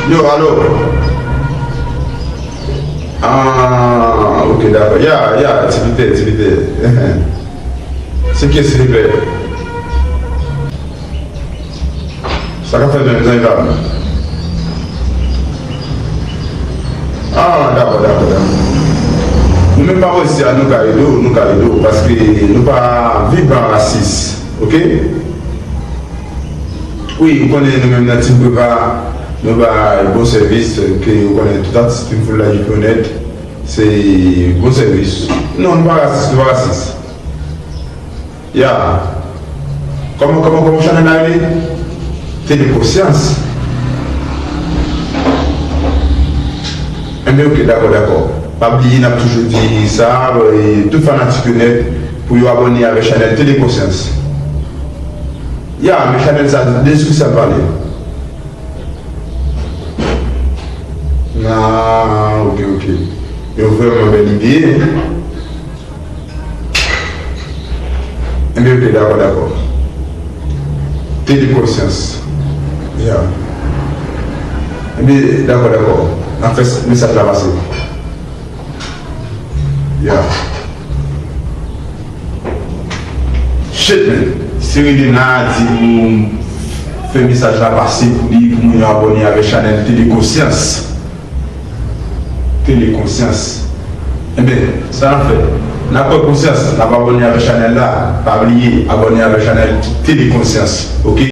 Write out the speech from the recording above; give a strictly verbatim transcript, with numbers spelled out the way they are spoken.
Yo, alo. Ah, ok, dakò. Ya, ya, ti pitè, ti pitè. Se kiyès, silvouplè? Sa k ap fèt menm, zanmi pa m? Ah, dakò, dakò, dakò. Nou menm pa politisyen, nou ka ede w, nou ka ede w, paske nou pa viv nan rasis, ok? Wi, ou konnen nou menm nan Team Prepa, nou bay bon sèvis, ke ou konnen tout atis Team Full Life Unit, se bon sèvis. Non, nou pa rasis, nou pa rasis. Ya. Kòman, kòman, kòman chanèl la rele? Tele Konsyans. Enben, ok, dakò, dakò. Pa bliye, n ap toujou di sa, e tout fanatik yo nèt, pou yo abòne avèk chanèl Tele Konsyans. Ya, men chanèl sa, de sou sa l pale. Ah, ok, ok. Yon vrèman bèl ide. Enben, ok, dakò, dakò. Tele Konsyans. Ya. Enben, dakò, dakò. N ap fè mesaj la pase. Ya. Shit, man. Si Ridena di pou fè mesaj la pase pou li, pou moun yo abòne avèk chanèl Tele Konsyans. Tele Konsyans. Enben, sa n ap fè? N ap pran konsyans, n ap abòne avèk chanèl la. Pa bliye, abòne avèk chanèl Tele Konsyans, ok?